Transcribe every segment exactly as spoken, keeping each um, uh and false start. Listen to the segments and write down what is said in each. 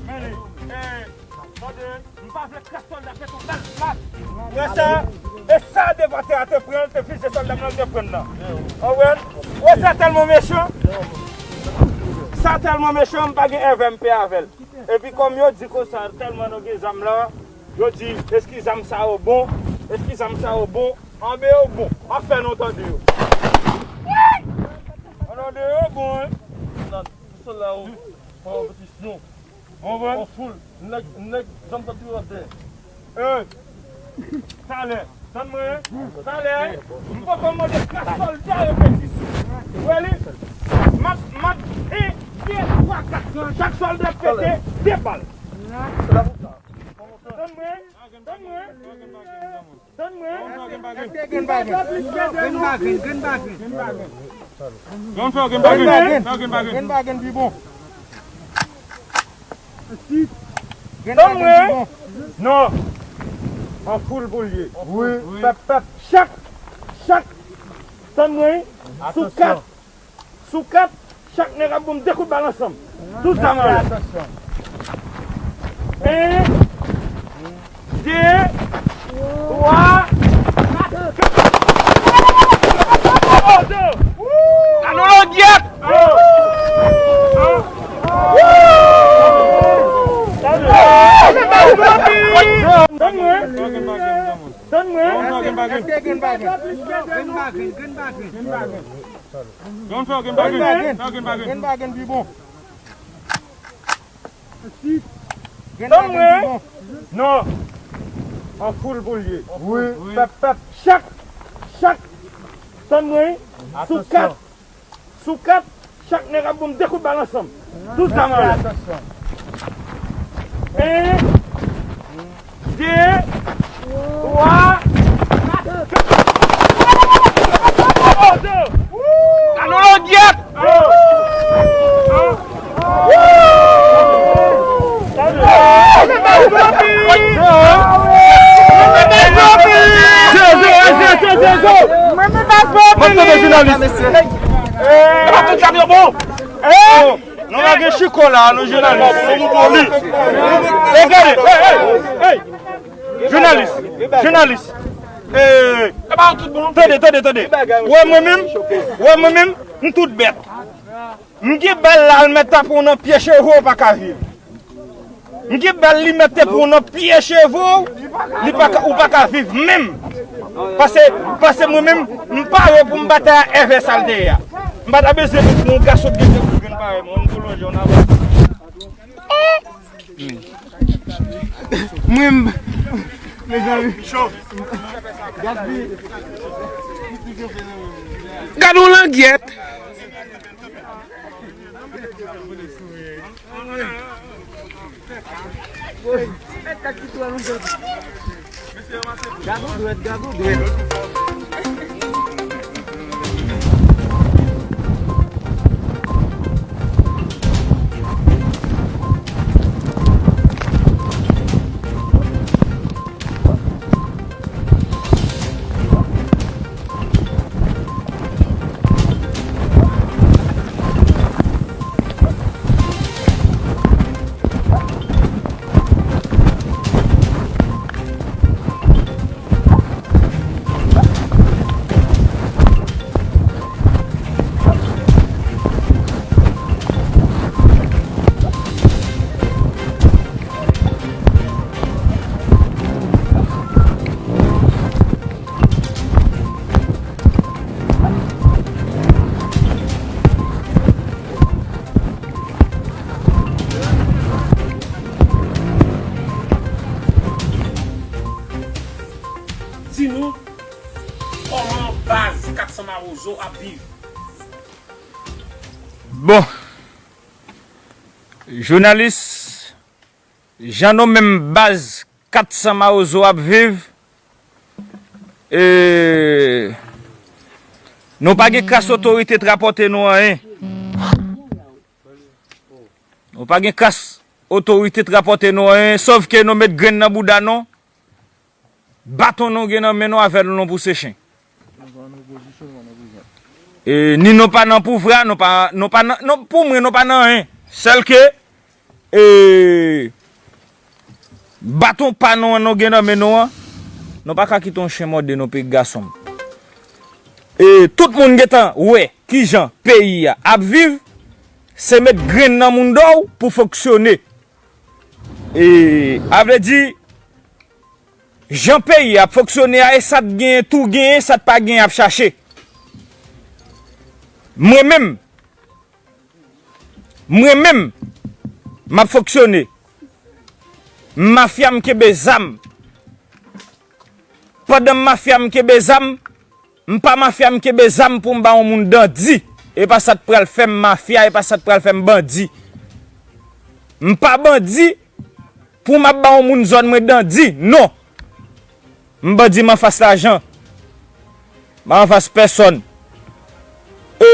Men li, eh, tande, m pa vle kras sòlda fè yon bèl plat. Wè sa, e sa devwa te a te pran, te fizye sòlda m nan te pran nan. Ou konprann? Wè sa tèlman mechan. Sa tèlman mechan, m pa gen èvè m pè avè l. Epi kòm yo di konsa, tèlman nou gen zam la, yo di, èske zam sa yo bon? Èske zam sa yo bon? Anbe yo bon. M ap fè nou tande yo. Anbe yo bon, wi. Nan, sòlda yo, pran repetisyon. Ou konprann? An foul. Nèg, nèg, zam sa tou atè. Eh! Talè, tann mwen, talè, m poko mande kat sòlda repetisyon. Ou wè li? M ap, m ap, en, de, twa, kat. Chak sòlda pete de bal. Tann mwen, tann mwen, tann mwen. Èske gen bagen? Gen bagen, gen bagen. Gen fè, gen bagen. Gen bagen pi bon. Tann mwen. Non. An foul pou l ye. Wi. Pèp, pèp. Chak, chak. Tann mwen. Sou kat. Sou kat. Chak nèg ap ban m de kout bal ansanm. Tout zam anlè. En. De, twa, kat. Gade yon langyèt! Tann mwen. Tann mwen. Èske gen bagen? Gen bagen, gen bagen. Gen bagen. Gen bagen pi bon. Tann mwen. Non. An foul pou l ye. Wi. Pèp, pèp. Chak, chak. Tann mwen. Sou kat. Sou kat. Chak nèg ap ban m de kout bal ansanm. Tout zam anlè. En. De, twa, kat. Gade yon langyèt! Mwen tande jounalis. Nou pa gen chiko la, nou jounalis. Se nou pou li. E gade, hey, hey, hey. Jounalis, jounalis. Eh, tande, tande, tande. Wè mwen menm, wè mwen menm, m tout bèt. M gen bal la, l mèt tape w nan pye cheve w pa ka viv. M gen bal li mèt tape w nan pye cheve w, li pa ka, ou pa ka viv menm. Pase, pase mwen menm, m pare pou m batay a èvè sa l te ye a. M pa ta bezwen pou yon gason ki te pou grenn parèy mwen, m pou lonje w nan bra. Mwen, m- mezanmi. Gad yon langyèt. Gad yon dwèt, gad yon dwèt. Di nou, kòman baz kat san Mawozo ap viv? Bon, Jounalis, jan nou menm baz kat san Mawozo ap viv, e, nou pa gen kras otorite t rapòte nou anyen. Nou pa gen kras otorite t rapòte nou anyen, sòf ke nou met grenn nan bouda nou, baton nou gen nan men nou avè l nou pouse chen. E, ni nou pa nan pouvwa, nou pa, nou pa nan, non, pou mwen, nou pa nan anyen. Sèl ke, e, baton pa nou an nou gen nan men nou an, nou pa ka kite yon chen mòde nou, pitit gason m. E, tout moun gentan wè kijan peyi a ap viv, se met grenn nan mouda w pou fonksyone. E, a vle di, jan peyi a ap fonksyone a, e sa t genyen tou genyen, sa t pa genyen ap chache. Mwen menm, mwen menm, m ap fonksyone. M mafya, m kenbe zam. Pandan m mafya, m kenbe zam, m pa mafya, m kenbe zam pou m ba yon moun dandi. E pa sa t pral fè m mafya, e pa sa t pral fè m bandi. M pa bandi pou m ap ba yon moun zòn mwen dandi, non. M bandi, m anfas lajan. M pa anfas pèsòn. E,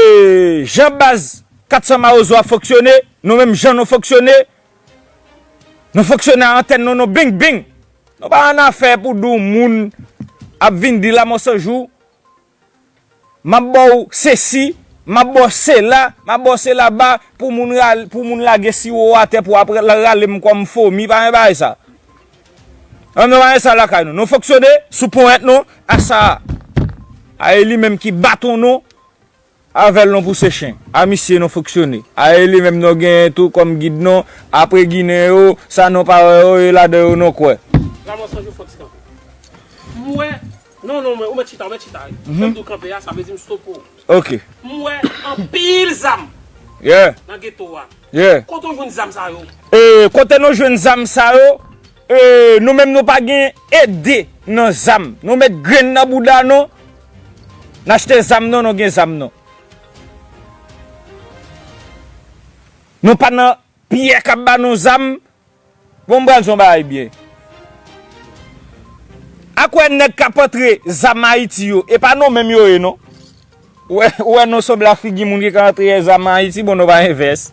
jan baz kat san Mawozo ap fonksyone, nou menm jan nou fonksyone, nou fonksyone a antèn nou, nou bing bing. Nou pa annafè pou di w moun ap vin di Lanmò San Jou, m ap ba w sesi, m ap ba w sela, m ap ba w sela ba, pou moun ral-, pou moun lage siwo atè pou ap la-, rale m kòm fomi, pa gen bagay sa. An, nou pa gen sa lakay nou. Nou fonksyone sou ponyèt nou, a sa a. A e li menm ki baton nou, avè l nou pouse chen. A misye nou fonksyone. A e li menm nou genyen tou kòm gid nou. Apre Ginen yo, sa nou pa wè yo, e ladan yo nou kwè. Lanmò San Jou, Fox Kanpe. M wè, non, non, ou mèt chita, ou mèt chita, wi. Mhm. Fè m di w kanpe a, sa vle di m stope w. Ok. M wè anpil zam Yeah. nan geto a. Yeah. Kote w jwenn zam sa yo? E, kote nou jwenn zam sa yo? E, nou menm nou pa gen ede nan zam. Nou met grenn nan bouda nou. N achte zam nou, nou gen zam nou. Nou pa nan pyè k ap ba nou zam. Bon, m pral di yon bagay byen. A kwè nèg k ap antre zam Ayiti yo, e pa nou menm yo ye, non. Ou wè, ou wè nou sanble ak figi moun ki ka antre zam Ayiti, bon, nou pa envès.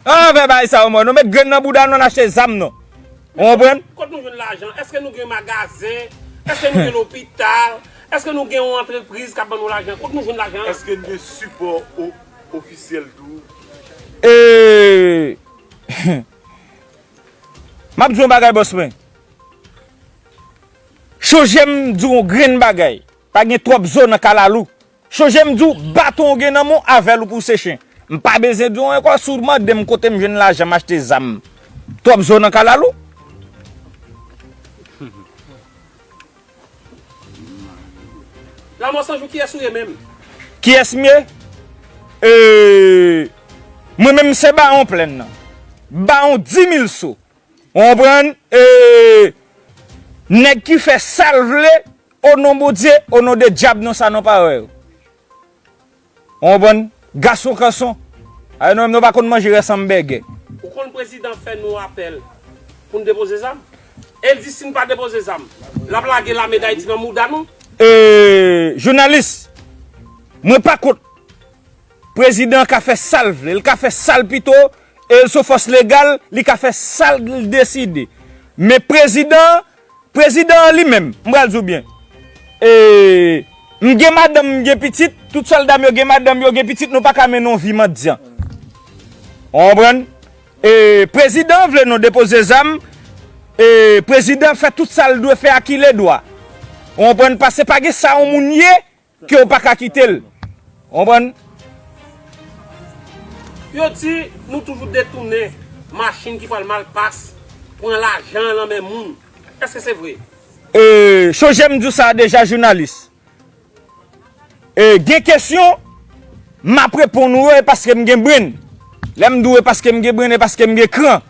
Ann fè bagay sa yo, mwen. Nou met grenn nan bouda nou, n achte zam nou. Ou konprann? Kot nou jwenn lajan? Èske nou gen magazen? Èske nou gen lopital? Èske nou gen yon antrepriz k ap ban nou lajan? Kot nou jwenn lajan? Èske n gen sipò o-, ofisyèl tou? E, m ap di yon bagay, bòs mwen. Chonje m di w yon grenn bagay. Pa gen twòp zo nan kalalou. Chonje m di w, baton w gen nan men w, avè l ou pouse chen. M pa bezwen di w ankò, si w mande m kote m jwenn lajan m achte zam. Twòp zo nan kalalou. Lanmò San Jou, kiyès ou ye menm? Kiyès m ye? E, mwen menm se Bawon Plèn nan. Bawon Dimil So. Ou konprann? E, nèg ki fè sa l vle, o non Bondye, o non de dyab, non sa non pa wè yo. Ou konprann? Gason kanson. Ay, nou menm nou pa konn manje rès anbègè. Ou konn prezidan fè nou apèl pou n depoze zam? E l di si n pa depoze zam, l ap lage lame Dayiti nan mouda nou. E, jounalis, mwen pa kont. Prezidan ka fè sa l vle, l ka fè sa l pito, e l se yon fòs legal, li ka fè sa l deside. Men prezidan, prezidan an li menm, m pral di w byen. E, m gen madanm, m gen pitit, tout sòlda m yo gen madanm, yo gen pitit, nou pa ka mennen yon vi mandyan. Ou konprann? E, prezidan vle nou depoze zam, e, prezidan fè tout sa l dwe fè a ki ledwa. Ou konprann? Paske pa gen sa yon moun ye, ke w pa ka kite l. Ou konprann? Yo di nou toujou detounen machin ki pral Malpas, pran lajan nan men moun. Èske se vre? E, chonje m di w sa deja, jounalis. E, gen kesyon, m ap reponn ou yo, e paske m gen brenn. Lè m di w e paske m gen brenn, e paske m gen kran.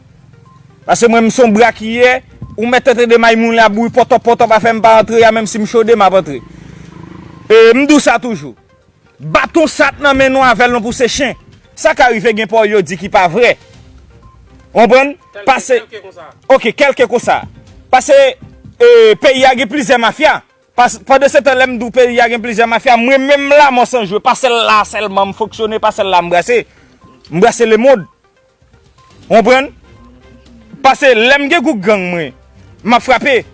Paske mwen, m se yon bra ki ye, ou mèt tande may moun la bouyi pòtòp, pòtòp, afè m pa antre a, menm si m chode, m ap antre. E, m di w sa toujou. Baton sa t nan men nou avè l nou pouse chen. Sa ka rive gen pa w yo di ki pa vrè. Ou konprann? Pase, oke, kèlke konsa. Pase, e, peyi a gen plizyè mafya. Pas-, pandan se tan, lè m di w peyi a gen plizyè mafya, mwen menm Lamò San Jou, pa sèl la sèlman m fonksyone, pa sèl la m brase. M brase lemonn. Ou konprann? Pase lè m gen gwoup gang mwen, m ap frape.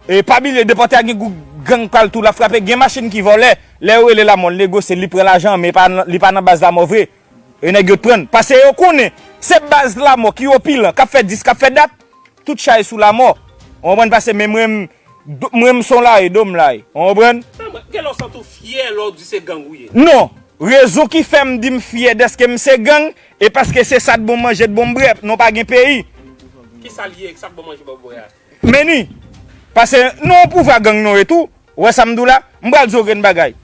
E pa bliye, depòte a gen gwoup gang pral tou, l ap frape. Gen machin ki vòlè. Lè yo rele Lamò, l negosye, li pran lajan, men li pa nan, li pa nan baz Lamò vre. E nèg yo t pran. Pase yo konnen se baz Lamò ki opilan, k ap fè dis, k ap fè dat. Tout chay sou Lamò. Ou konprann? Pase men mwen, m, do, mwen, m se yon lari, do m lari. Ou konprann? Sa mwen, gen lè w santi w fyè lè w di se gang ou ye. Non. Rezon ki fè m di m fyè dèske m se gang, e paske se sa t bon manje, t bon bwè, nou pa gen peyi. Ki sa l ye, sa t bon manje, bon bwè a? Meni. Pase nou yon pouvwa gang nou ye tou. Ou wè sa m di w la? M pral di w grenn bagay.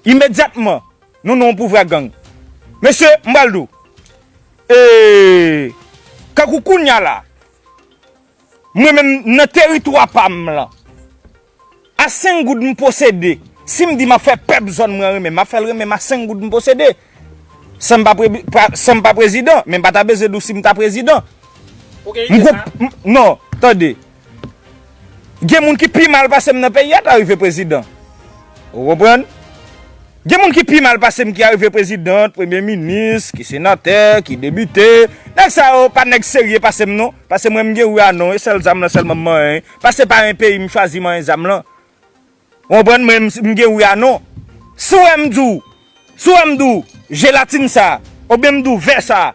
Imedyatman, nou nan yon pouvwa gang. Mesye, m pral di w. E, kankou kounye a la, mwen menm nan teritwa pa m lan, a senk goud m posede. Si m di m ap fè pèp zòn mwen renmen, m ap fè l renmen m a senk goud m posede. San m pa pre-, pa, san m pa prezidan, men m pa ta bezwen di w si m ta prezidan. M gwo, m, non, tande. Gen moun ki pi mal pase m nan peyi a ta rive prezidan. Ou konprann? Gen moun ki pi mal pase m ki arive prezidan, premye minis, ki senatè, ki depite. Nèg sa yo pa nèg serye pase m non. Pase mwen m gen wi a non, e sèl zam lan sèlman m manyen. Pase pa yon peyi m chwazi manyen zam lan. Ou konprann? Mwen m, m gen wi a non. Si w wè m di w, si w wè m di w jelatin sa, oubyen m di w vè sa,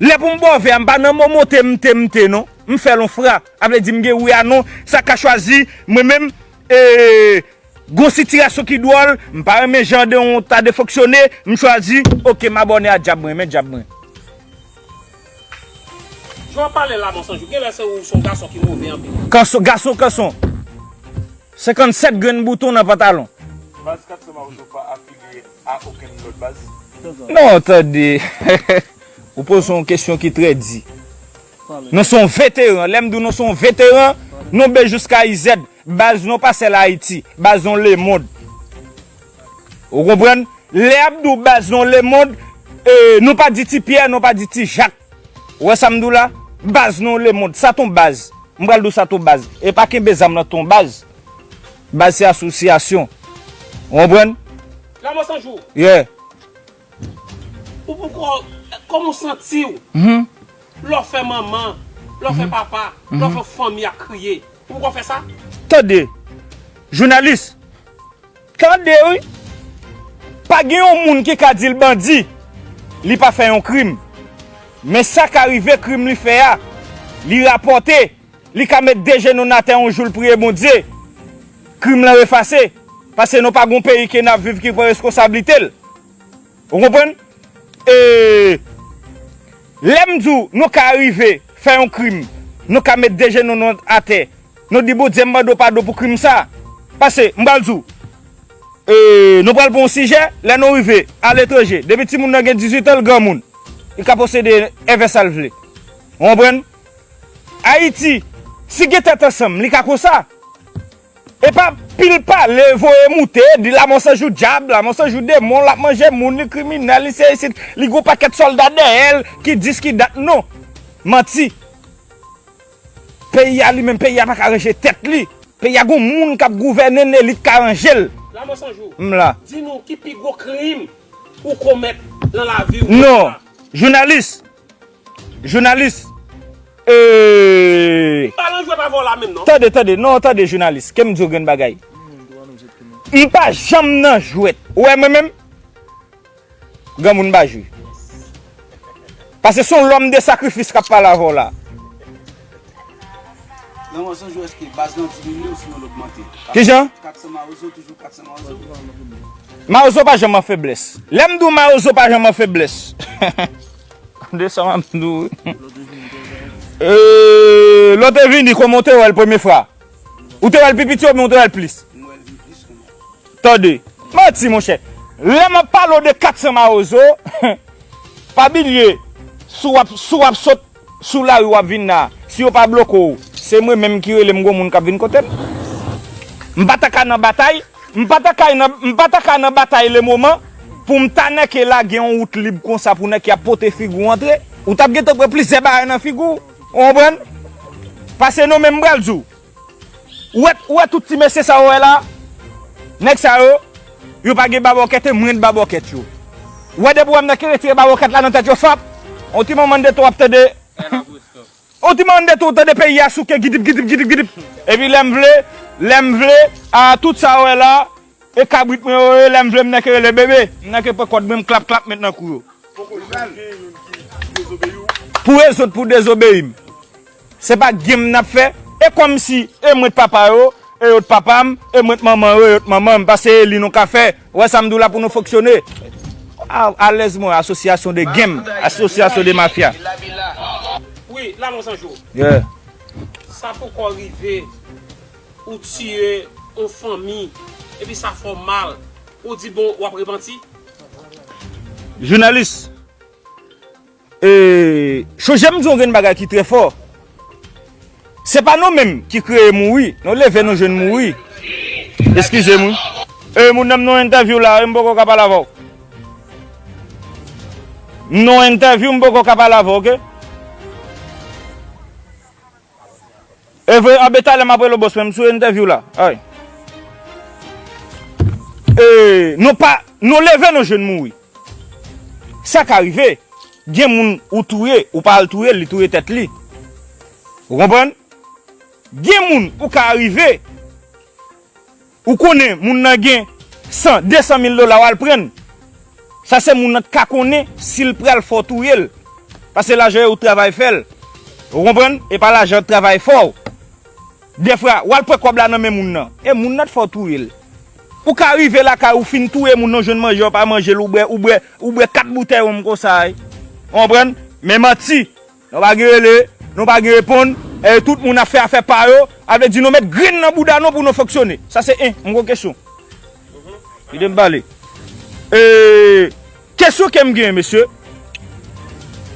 lè pou m bwè vè a, m pa nan momote m te, m te non. M fè l on fra. A vle di m gen wi a non. Sa ka chwazi, mwen menm, e, gon sitiyasyon ki dwòl, m pa renmen jan de yon ta de fonksyone, m chwazi, oke, m abòne a dyab mwen, men dyab mwen. Jan w ap pale la, Monsonjou, genlè se ou se yon gason ki move anpil. Kanson, gason, kanson. Senkannsèt grenn bouton nan pantalon. Baz Kat San Mawozo pa afilye a okenn lòt baz? Non, tande. Ou poze yon kesyon ki trè di. Nou se yon veteran. Lè m di w nou se yon veteran, nou be jiska izèd. Baz nou pa sèl Ayiti. Baz nou lemonn. Ou konprann? Lè y ap di w baz nou lemonn, e, nou pa di Ti Pyè, nou pa di Ti Jak. Ou wè sa m di w la? Baz nou lemonn. Sa t on baz. M pral di w sa t on baz. E pa kenbe zam nan t on baz. Baz se asosyasyon. Ou konprann? Lanmò San Jou. Yeah. Ou poko, kòman w santi w? Mhm. Lè w fè manman, lè w fè papa, lè w fè fanmi a kriye. Ou poko fè sa? Tande. Jounalis. Tande wi. Pa gen yon moun ki ka di l bandi, li pa fè yon krim. Men sa ka rive krim li fè a, li rapòte, li ka met de jenou n atè yon jou l priye Bondye. Krim lan efase. Pase nou pa gon peyi ke n ap viv ki pran reskonsablite l. Ou konprann? E lè m di w nou ka rive fè yon krim, nou ka met de jenou nou atè, nou di Bondye m mande w padon pou krim sa. Pase m pral di w, e, nou pral pran yon sijè, lè nou rive aletranje, depi timoun nan gen dizuit an, l granmoun, li ka posede èvè sa l vle. Ou konprann? Ayiti, si gen tèt ansanm, li ka konsa. E pa pil pale, voye moute, di Lamò San Jou dyab, Lamò San Jou demon, l ap manje moun, li kriminèl, li se isit, li gon pakèt sòlda dèyè l, ki dis ki dat, non. Manti. Peyi a li menm, peyi a pa ka ranje tèt li. Peyi a gon moun k ap gouvène l, elit ka ranje l. Lamò San Jou. M la. Di nou ki pi gwo krim ou komèt nan lavi w? Non. Jounalis. Jounalis. Eee. Pa nan jwèt avè w la menm non. Tande, tande. Non, tande, jounalis. Ke m di w grenn bagay. M pa janm nan jwèt. Ou wè mwen menm? Granmoun pa jwe. Pase se yon lòm de sakrifis k ap pale avè w la. Lanmò San Jou, èske baz lan diminye osnon l ogmante? Kijan? Kat San Mawozo toujou Kat San Mawozo. Mawozo pa janm an feblès. Lè m di w Mawozo pa janm an feblès. De sa m ap di w. Eee, lè w te vini, kòman w te wè l premye fwa? Ou te wè l pi piti oubyen ou te wè l plis? Mwen wè l pi plis kounye a. Tande, manti, monchè. Lè m ap pale w de Kat San Mawozo, pa bliye, si w ap, si w ap sot sou lari w ap vin la, si yo pa bloke w, se mwen menm ki rele m, gon moun k ap vin kote m. M pa ta ka nan batay, m pa ta ka nan, m pa ta ka nan batay lemoman, pou m ta nèke lage yon wout lib konsa pou nèke ap pote figi w antre, ou t ap gentan pran plizyè bagay nan figi w. Ou konprann? Pase non, men m pral di w. Ou wè, ou wè tout ti mesye sa ou wè la? Nèg sa yo, yo pa gen babòkèt e mwen t babòkèt yo. Ou wè depi w wè m nèke retire babòkèt la nan tèt yo fap, yon ti moman de tan w ap tande. Yon ti moman de tan w tande peyi a souke gidip, gidip, gidip, gidip. Epi lè m vle, lè m vle, a tout sa ou wè la, e kabrit mwen yo ye, lè m vle m nèke rele bebe, m nèke pran kòd mwen m klap klap met nan kou yo. Pou rezon pou dezobeyi m. Se pa game n ap fè. E kòmsi e mwen t papa yo, e yo t papa m, e mwen t manman yo, e yo t manman m. Pase e li nou ka fè. Ou wè sa m di w la pou nou fonksyone. A, alèz mwen, asosyasyon de game, asosyasyon de mafya. Wi, la mwen sanjou. Yeah. Sa poko rive, ou tiye yon fanmi, epi sa fè w mal, ou di bon, w ap repanti? Jounalis, e, chonje m di yon grenn bagay ki trè fò. Se pa nou menm ki kreye mouri, nou leve nou jwenn mouri. Eskize m wi. E, moun nan m nan yon entèvyou la, m poko ka pale avè w. M nan yon entèvyou, m poko ka pale avè w, oke? E vre, anbe talè m ap rele w bòs mwen, m sou entèvyou la. Ay. E, nou pa, nou leve nou jwenn mouri. Sa ka rive. Gen moun ou touye, ou pa al touye l, li touye tèt li. Ou konprann? Gen moun ou ka rive, ou konnen moun nan gen san, de san mil dola, w al pran l. Sa se moun nan t ka konnen si l pral fè w touye l. Pase lajan yo ou travay fè l. Ou konprann? E pa lajan travay fè w. Dèfwa, w al pran kòb la nan men moun nan. E moun nan t fè w touye l. Ou ka rive lakay ou fin touye moun nan, jwenn manje, w pa manje l, ou bwè, ou bwè, ou bwè kat boutèy wonm konsa, wi. Ou konprann? Men manti. Nou pa gen rele, nou pa gen reponn. E tout moun ap fè afè pa yo. A vle di nou met grenn nan bouda nou pou nou fonksyone. Sa se en, m gon kesyon. Kite m pale. E, kesyon ke m gen, mesye.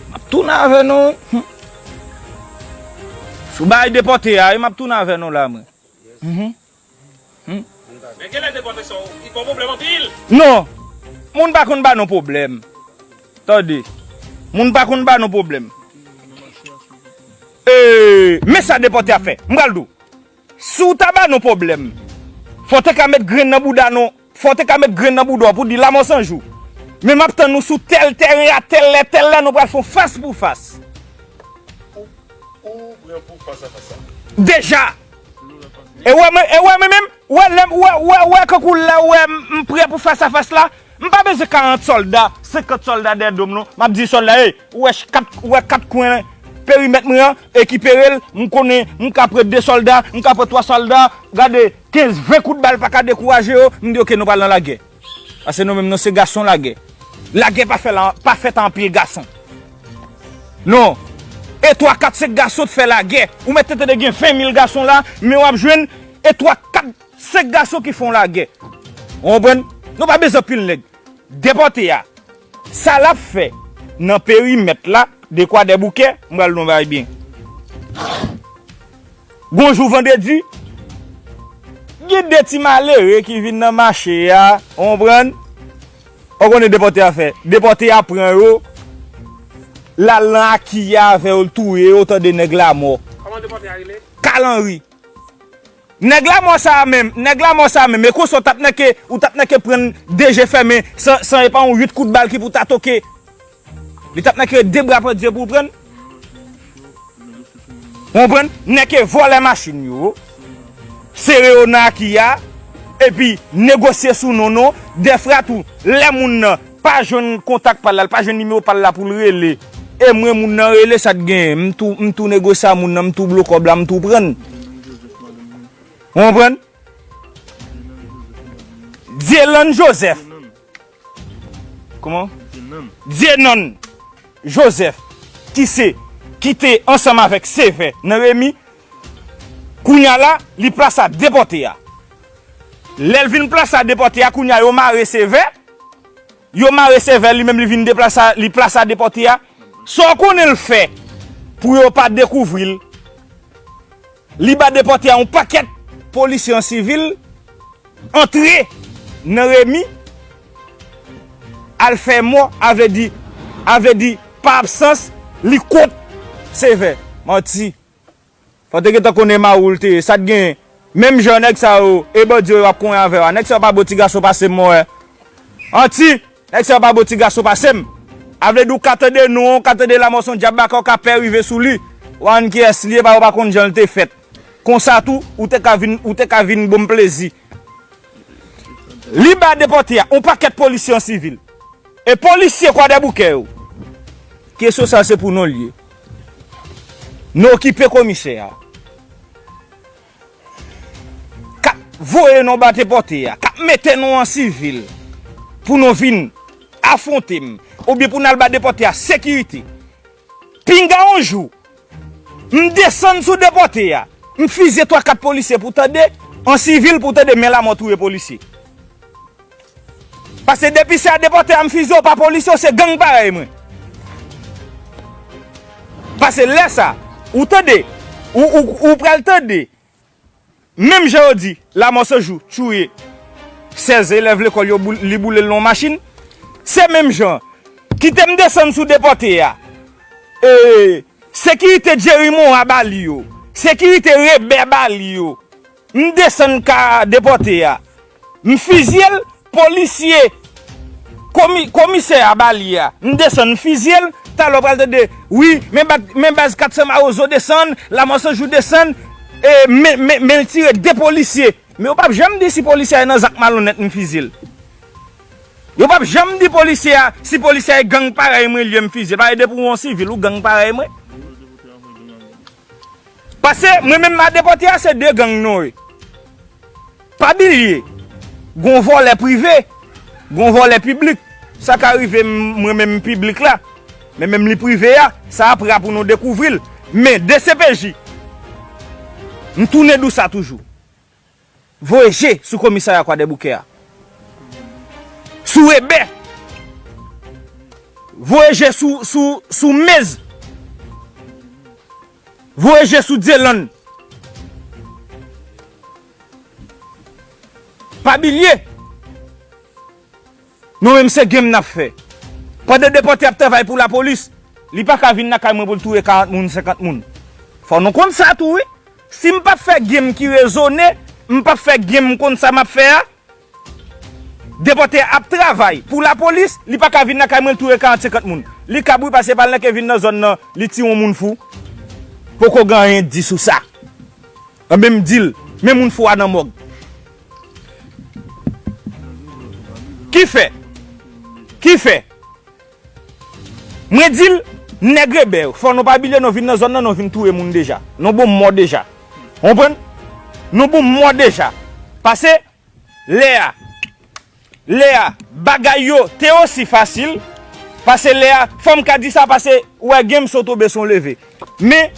M ap tounen avè nou, wi. Hmm. Sou bagay depòte a, wi, m ap tounen avè nou la, mwen. Mhm. Hmm. Men genlè depòte sa, li ba w pwoblèm anpil. Non. Moun pa konn ba nou pwoblèm. Tande. Moun pa konn ba nou pwoblèm. E, men sa depòte a fè. M pral di w. Si w ta ba nou pwoblèm, fò w te ka met grenn nan bouda nou, fò w te ka met grenn nan bouda w pou di lanmò san jou. Men m ap tann nou sou tèl tèren a tèl lè, tèl lè nou pral fè yon fas pou fas. Ou, ou pran pou fas a fas la. Deja! E wè mwen, e wè mwen menm, wè lè, wè, wè, wè kankou lè wè m, m prè pou fas a fas la, m pa bezwen karant sòlda, senkant sòlda dèyè do m non. M ap di sòlda, ey, ou wè ch-, kat, ou wè kat kwen perimèt mwen an, ekipere l, m konnen, m ka pran de sòlda, m ka pran twa sòlda, gade, kenz, ven kout bal pa ka dekouraje yo, m di, oke, nou pral nan lagè. Paske nou menm, nou se gason lagè. Lagè pa fè la, pa fèt a anpil gason. Non. E twa, kat, senk gason t fè lagè. Ou mèt te tande gen ven mil gason la, men w ap jwenn e twa, kat, senk gason ki fè yon lagè. Ou konprann? Nou pa bezwen anpil nèg. Depòte a. Sa l ap fè nan perimèt la, de Kwadèboukè, m pral di w yon bagay byen. Gon jou vandredi, gen de ti malere ki vin nan mache a, ou konprann? Ou konnen depòte a fè. Depòte a pran yo, l al nan Akiya avè yo, l touye yo, tande nèg lamò. Kòman depòte a rele? Kal Anri. Nèg lamò sa a menm, nèg lamò sa a menm, e konsa w t ap nèke, ou t ap nèke pran de je fèmen, san, san e pa yon uit kout bal ki pou ta toke. Li t ap nèke de bra pandye pou w pran. Konprann? Nèke vòlè machin yo, sere yo nan Akiya, epi negosye sou non nou. Dèfwa tou, lè moun nan pa jwenn kontak pa l la, l pa jwenn nimewo pa l la pou l rele. E mwen, moun nan rele, sa t genyen. M tou, m tou negosye a moun nan, m tou blo kòb la, m tou pran. Ou konprann? Dyelan Joseph. Kòman? Dyenan Joseph, ki se, ki te ansanm avèk Sevè nan Remi, kounye a la, li plase a depòte a. Lè l vin plase a depòte a, kounye a, yo mare Sevè, yo mare Sevè, li menm li vin deplase a, li plase a depòte a. Sa w konnen l fè pou yo pa dekouvri l? Li ba depòte a yon pakèt polisye an sivil antre nan Remi. al fè mò, a vle di, a vle di, pa absans, li kont Sevè. Manti. Fò te gentan konnen Mawoul te ye. Sa t genyen? Menm jan nèg sa yo, e bandi yo ap konyen avè w a. Nèg sa yo pa bon ti gason pase m, mwen wè. Anti, nèg sa yo pa bon ti gason pase m. A vle di w ka tande non, w ka tande Lamò se yon dyab baka, w ka pè rive sou li. W a ann kiyès li ye, pa, ou pa konn jan l te fèt. Konsa tou, ou te ka vin, ou te ka vin bon plezi. Li ba depòte a, yon pakèt polisye an sivil. E polisye Kwadèboukè yo. Kesyon sa se pou nou l ye. Nou okipe komisè a. K ap voye nou ba depòte a, k ap mete nou an sivil pou nou vin afwonte m, oubyen pou n al ba depòte a sekirite. Pinga yon jou, m desann sou depòte a, m fizye twa kat polisye pou tande, an sivil pou tande, men Lamò touye polisye. Paske depi se a depòte a m fizye, w pa polisye, w se gang parèy mwen. Paske lè sa, ou tande, ou, ou, ou pral tande, menm jan yo di, Lamò se jou, touye sèz elèv lekòl yo, boul-, li boule l nan yon machin, se menm jan, kite m desann sou depòte a, e, sekirite Jerry Morin ba li yo, sekirite Rebè ba li yo, m desann ka depòte a, m fizye l, polisye, komi-, komisè a ba li a, m desann, m fizye l, talè w pral tande, wi, men ba-, men baz kat san Mawozo desann, Lamò se jou desann, e, men, men, men l tire de polisye. Men yo p ap janm di si polisye a nan zak malonèt, m fizye l. Yo p ap janm di polisye a, si polisye a e gang parèy mwen li ye, m fizye l. Paske depi w yon sivil, ou gang parèy mwen. Paske mwen menm, ma depòte a, se de gang nou ye. Pa bliye, gon vòlè prive, gon vòlè piblik. Sa ka rive m-, mwen menm piblik la, men menm li prive a, sa apre a pou nou dekouvri l. Men D C P J, m tounen di w sa toujou. Voye je sou komisarya Kwadèboukè a. Sou Ebè. Voye je sou, sou, sou Mez. Voye je sou Dyelann. Pa bliye, nou menm se game n ap fè. Pandan depòte ap travay pou lapolis, li pa ka vin lakay mwen pou l touye karant moun, senkant moun. Fò nou konn sa tou, wi. Si m p ap fè game ki rezone, m p ap fè game m konn sa m ap fè a, depòte a ap travay pou lapolis, li pa ka vin lakay mwen, l touye karant, senkant moun. Li kab wi, paske pa l nan ke vin nan zòn nan, li tiye yon moun fou. Poko gen anyen di sou sa. Anben m di l, men moun fou a nan mòg. Ki fè? Ki fè? Mwen di l, nèg Ebè yo, fò nou pa bliye nou vin nan zòn nan, nou vin touye moun deja. Nou bon mò deja. Konprann? Nou bon mò deja. Paske, lè a, lè a, bagay yo te osi fasil. Paske lè a, fò m ka di sa, paske, ou wè, game se yon tonbe, se yon leve. Men,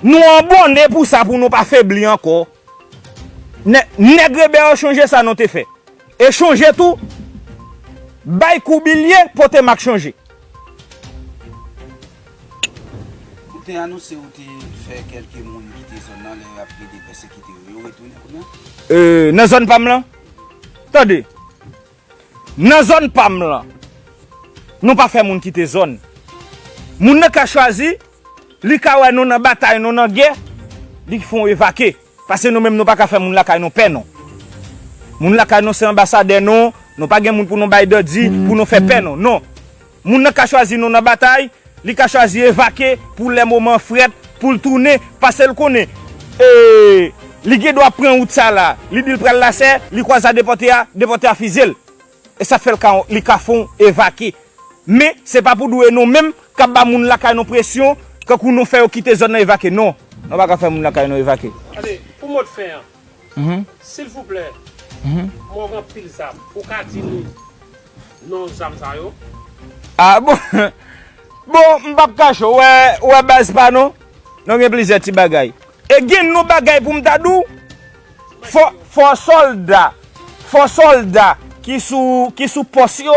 nou abòne pou sa, pou nou pa febli ankò. Nè-, nèg Ebè yo, chonje sa nou te fè. E chonje tou, bay kou bilye, pote mak chonje. Ou te anonse ou te fè kèlke moun kite zòn nan lè y ap plede pèsekite yo. Yo retounen kounye a? E, nan zòn pa m lan? Tande. Nan zòn pa m lan, nou pa fè moun kite zòn. Moun nan ka chwazi, li ka wè nou nan batay, nou nan gè, li fè yon evake. Paske nou menm nou pa ka fè moun lakay nou pè non. Moun lakay nou se anbasadè nou, nou pa gen moun pou nou bay dandi, pou nou fè pè non. Non. Moun nan ka chwazi nou nan batay, li ka chwazi evake pou lè moman frèt, pou l tounen, paske l konnen, e, li gen dwa pran wout sa la, li di l pral Lasè, li kwaze a depòte a, depòte a fizye l. E sa fè l ka, li ka fè yon evake. Men, se pa pou di w e nou menm k ap ba moun lakay nou presyon, kankou nou fè yo kite zòn nan evake. Non, nou pa ka fè moun lakay nou evake. Tande, pou mo de fen an, silvouplè, mwen gen anpil zam. Ou ka di nou non zam sa yo? A bon? Bon, m p ap kache w, wè, wè baz pa nou, nou gen plizyè ti bagay. E gen nou bagay pou m ta di w, fò, fò sòlda, fò sòlda ki sou, ki sou pòs yo,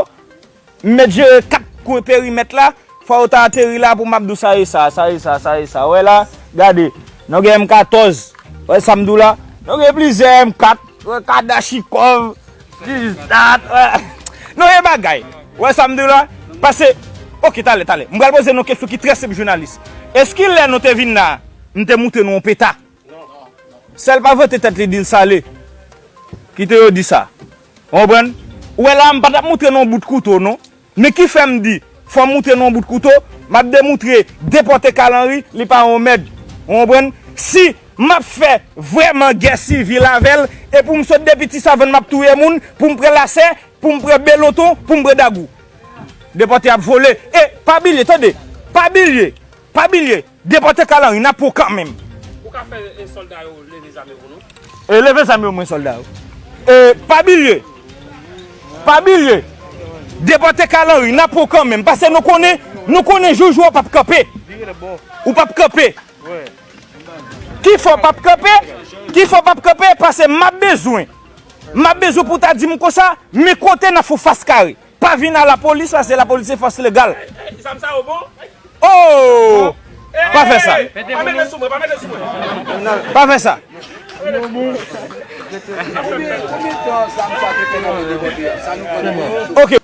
m mèt jere kat kwen perimèt la, fò yo ta ateri la pou m ap di w sa e sa, sa e sa, sa e sa. Wè la, gade, nou gen M katòz, wè sa m di w la, nou gen plizyè M kat, wè kadachikòv, dis dat, wè. Nou gen bagay. Ou wè sa m di w la? Pase, oke, talè, talè. M pral poze nou kesyon ki trè senp, jounalis. Èske lè nou te vin la, m te moutre nou yon peta? Sèl pa vante tèt li, di l sale. Kite yo di sa. Ou konprann? Ou wè la, m pa t ap moutre nou yon bout kouto, non. Men ki fè m di, fò m moutre nou yon bout kouto, m ap demoutre depòte Kal Anri, li pa yon mèd. Ou konprann? Si m ap fè vrèman gè sivil avè l, e pou m sot depi Ti Savann m ap touye moun, pou m pran Lasè, pou m pran Beloton, pou m pran Dagou. Depòte ap vole. E pa bliye, tande, pa bliye, pa bliye, depòte Kal Anri, n ap pran w kanmenm. Ou ka fè, e, sòlda yo leve zam yo pou nou? E leve zam yo, mwen, sòlda yo. E pa bliye, pa bliye, depòte Kal Anri, n ap pran w kanmenm, paske nou konnen, nou konnen joujou w p ap kanpe. Ou p ap kanpe. Ki fè w p ap kanpe? Ki fè w p ap kanpe? Paske m ap bezwen. M ap bezwen pou w ta di m konsa, men kote n ap fè w fas kare. Pa vin a lapolis, paske lapolis se fòs legal. Zam sa yo bon? Oh! Pa fè sa. Pa mete sou mwen, pa mete sou mwen. Pa fè sa. Oke.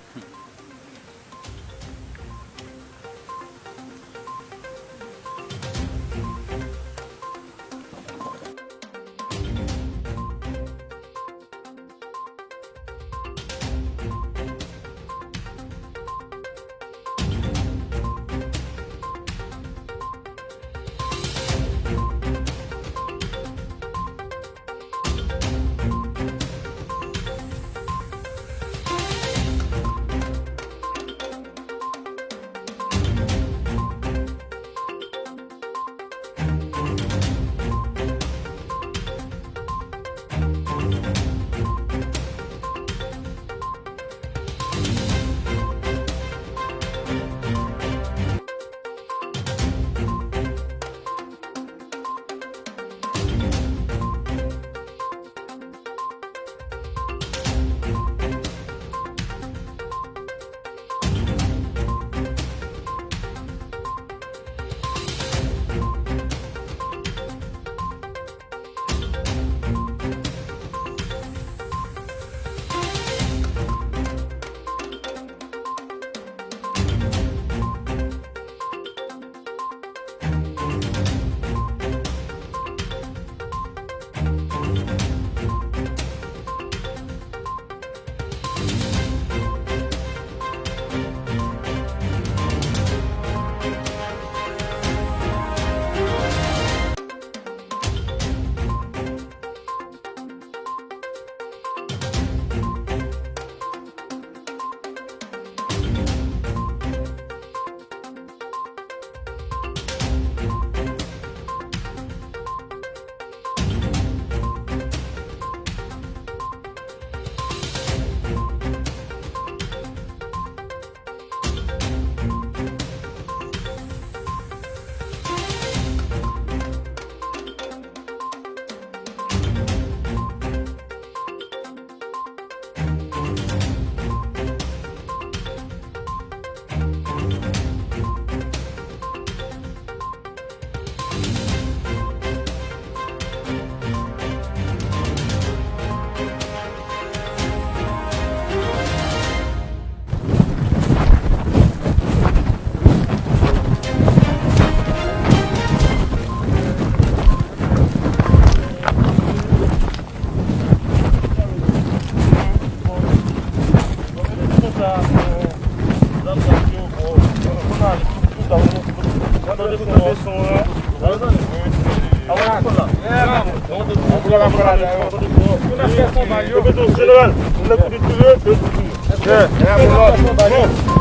Jeneral, nou la pou tire, nou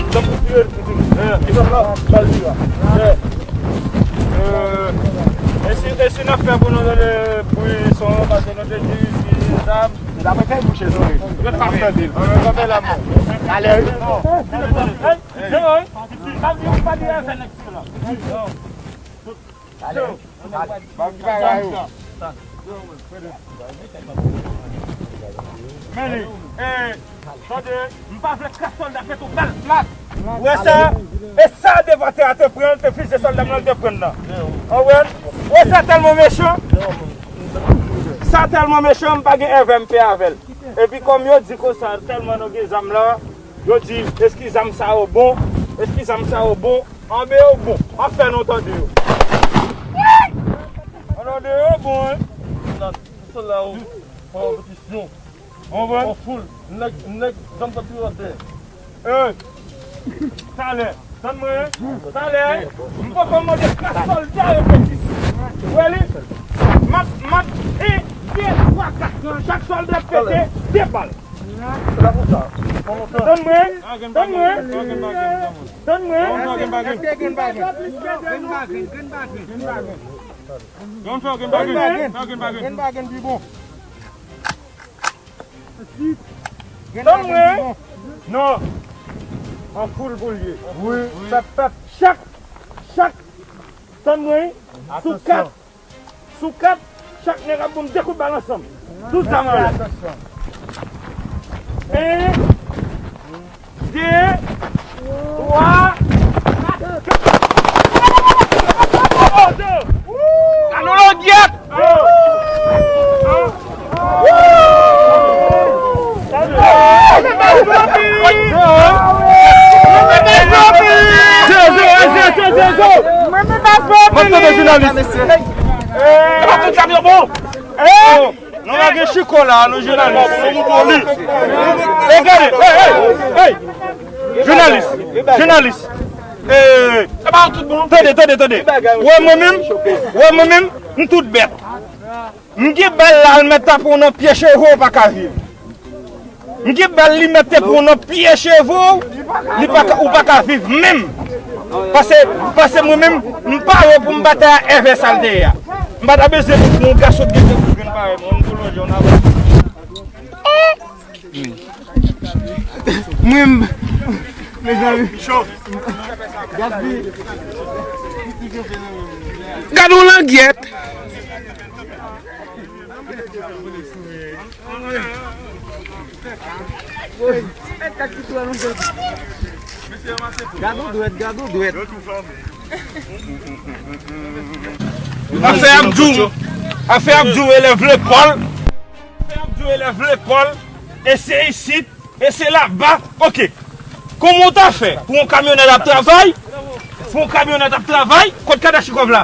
la pou tire. E si, e si n ap fè pou nou tande bri son, paske nou te di si zam. N ap fè bouche zòrèy. N ap tande l. Ann kanpe la, mwen. Alè, wi. Alè. Ban m ti bagay yo. Men li, e, tande, m pa vle kras sòlda fè tou bal plat. Ou wè sa? E sa depòte a te pran, te fize sòlda m nan, te pran nan. Ou wè? Ou wè sa tèlman mechan? Sa tèlman mechan, m pa gen èvè m pè avè l. Epi kòm yo di konsa, tèlman nou gen zam la, Yo di, èske zam sa yo bon? Èske zam sa yo bon? Anben yo bon. An fè nou tande yo. An tande yo bon, wi. Sèl la, ou, ou, repetisyon. Ou konprann? Ou foul. Nèg, nèg, zam patriyòt dèyè. Talè. Tann mwen. Talè. M poko mande klas sòlda yo pete. Ou wè li? M ap, m ap, en, de, twa, kat. Chak sòlda pete de bal. Se pa pou sa. Tann mwen. Tann mwen. Tann mwen. Tann mwen. Tann mwen. Tann mwen. Non. An foul pou l ye. Wi. Pèp, pèp. Chak, chak. Tann mwen. Sou kat. Sou kat. Chak nèg ap ban m de kout bal ansanm. Tout zam anlè. En. De, twa, kat. Anon langyèt! Mwen menm pa fè anpil. Mwen tande jounalis. E pa tout zam yo bon. Non, pa gen chiko la, non, jounalis. E gade, hey, hey, hey. Jounalis, jounalis. Eh, tande, tande, tande. Wè mwen menm, wè mwen menm, m tout bèt. M gen bal la, l mèt tape w nan pye cheve w, ou pa ka viv. M gen bal, li mèt tape w nan pye cheve w, li pa ka, ou pa ka viv menm. Pase, pase mwen menm, m pare pou m batay a èvè sa l te ye a. M pa ta bezwen pou yon gason ki te pou jwenn parèy mwen, m pou lonje yon avan. Mwen, mezanmi. Gad yon langyèt. Gad yon dwèt, gad yon dwèt. Afè ap di w, afè ap di w elèv lekòl. Afè ap di w elèv lekòl, e se isit, e se laba. Oke. Kòman w ta fè pou yon kamyonèt ap travay? Pou yon kamyonèt ap travay? Kot Kadachnikòv la?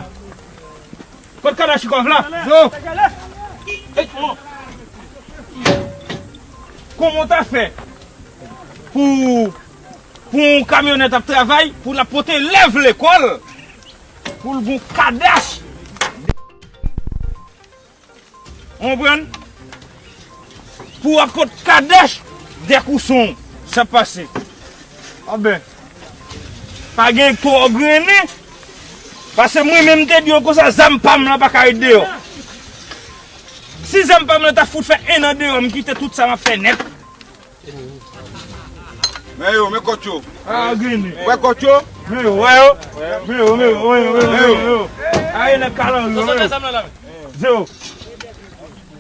Kot Kadachnikòv la? Yo! Kòman w ta fè pou, pou yon kamyonèt ap travay, pou l ap pote elèv lekòl, pou l gon kadach? Ou konprann? Pou w ap pot kadach dèk ou son, sa pase. Anben, pa gen twò grennen. Pase mwen menm te di yo konsa, zam pa m lan pa ka ret deyò. Si zam pa m lan ta fout fè en an deyò, m kite tout sa m ap fè nèt. Men yo, men kòt yo. A, grennen. Wè kòt yo? Men yo, wè yo. Men yo, men yo, men yo, men yo, men yo. A, e nèg kalanri yo, men yo. Zewo.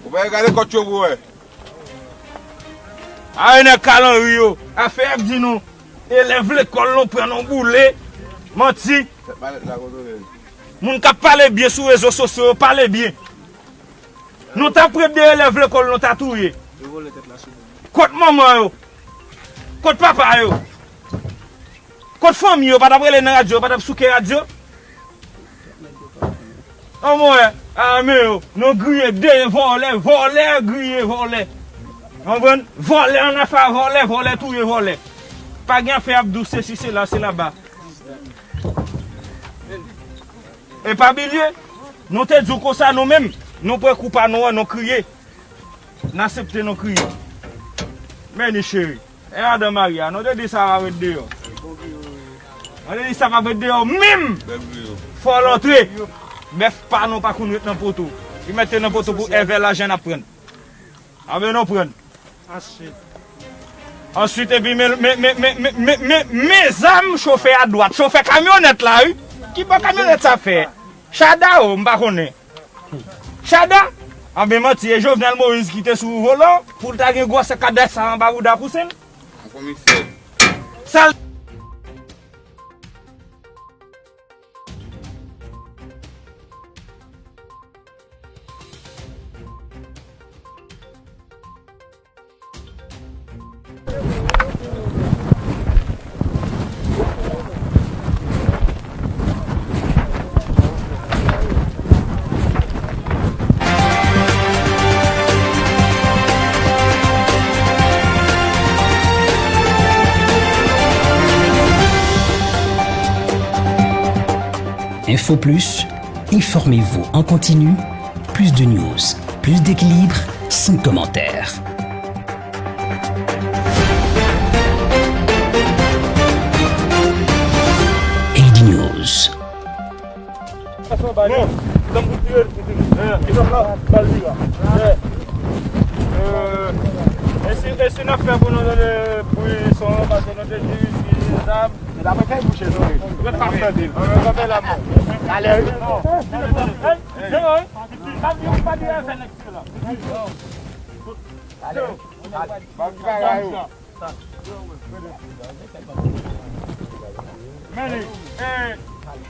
Ou pa gade kòt yo pou wè. A, e nèg kalanri yo. Afè ap di nou, elèv lekòl nou pran nou boule. Manti. Moun k ap pale byen sou rezo sosyo yo, pale byen. Nou t ap ret de elèv lekòl nou ta touye. Kot manman yo? Kot papa yo? Kot fanmi yo? Pa t ap rele nan radyo, pa t ap souke radyo? Anmwey, a men yo, nou griye de vòlè, vòlè griye vòlè. Konprann? Vòlè ann afè a vòlè, vòlè touye vòlè. Pa gen afè ap di w sesi, sela, se laba. E pa bliye, nou te di w konsa nou menm, nou pran kou pa nou an, nou kriye. N aksepte nou kriye. Men ni cheri. E madan Maria, nou te di sa pa ret deyò. Nou te di sa pa ret deyò menm. Fò l antre. Bèf pa nou pa konn ret nan poto. Li mete nan poto pou èvè lajan n ap pran. Anben nou pran. Answit. Answit, epi men, men, men zam chofè a dwat. Chofè kamyonèt la, wi. Ki bò kamyonèt sa fè? Chada o, m pa konnen. Chada? Anben manti, e Jovenel Moïse ki te sou volan pou l ta gen gwòsè kadach sa anba bouda kousen l? Komisè. Sa l Info Plus, informez-vous en continu, plus de news, plus d'équilibre, sans commentaire. A D News. Non, tankou tire l, tire l. Li pa la, bal li la. Euh, e si, e si n ap fè pou nou tande bri son, paske nou te di si zam. Mwen pa fè bouche, non. Mwen pa fè la, mwen. Talè, wi. Tande, tande. Hey, Jean, wi. Pa di, pa di afè nèg tire la. Talè. Ba ki bagay yo. Men li, eh,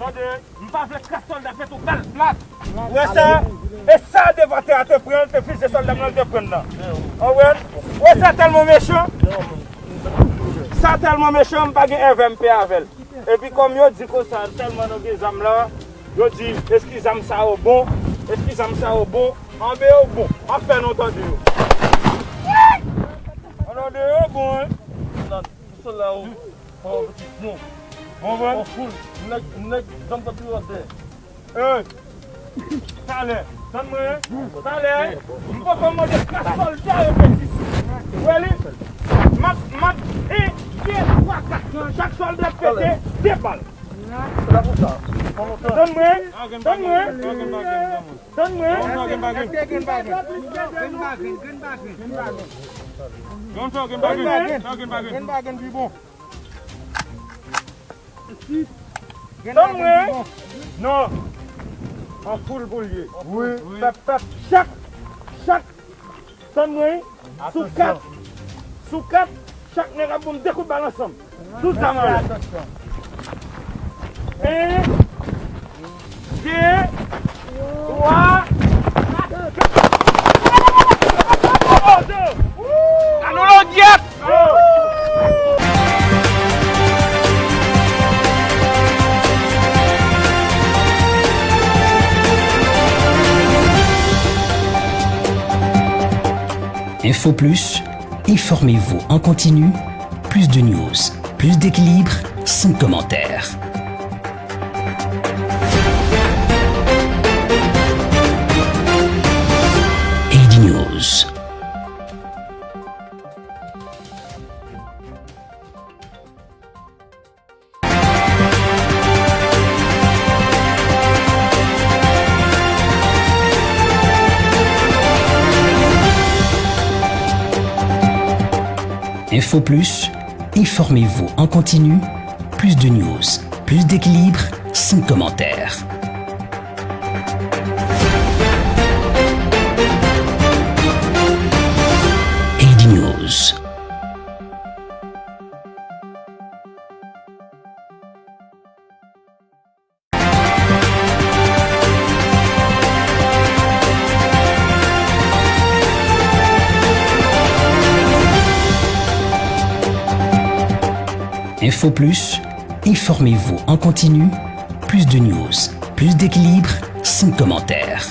tande, m pa vle kras sòlda fè tou bal plat. Ou wè sa? E sa devan tè a te pran, te fizye sòlda m nan te pran nan. Ou wè? Ou wè sa tèlman mechan? Sa tèlman mechan, m pa gen èvè m pè avè l. Epi kòm yo di konsa, tèlman nou gen zam la, yo di, èske zam sa yo bon? Èske zam sa yo bon? Anbe yo bon. M ap fè nou tande yo. Anbe yo bon, wi. Nan, sòlda yo, pa yon pitit bon. Bon, bon. Yon foul. Nèg, nèg, zam sa pi wòtè. Ey! Talè, tann mwen, talè, m poko mande klas sòlda yo pèdi. Ou wè li? M ap, m ap, en, de, twa, kat. Chak sòlda pete de bal. Tann mwen, tann mwen, tann mwen. Tann mwen. Tann mwen. Non. An foul pou l ye. Wi. Pèp, pèp, chak, chak. Tann mwen. Sou kat. Sou kat. Chak nèg ap ban m de kout bal ansanm. Tout zam anlè. En, de, twa, kat. Alon longyèt! Info Plus, informez-vous en continu, plus de news, plus d'équilibre, sans commentaire. A D News. Info Plus, informez-vous en continu, plus de news, plus d'équilibre, sans commentaire. A D News. Info Plus, informez-vous en continu, plus de news, plus d'équilibre, sans commentaire.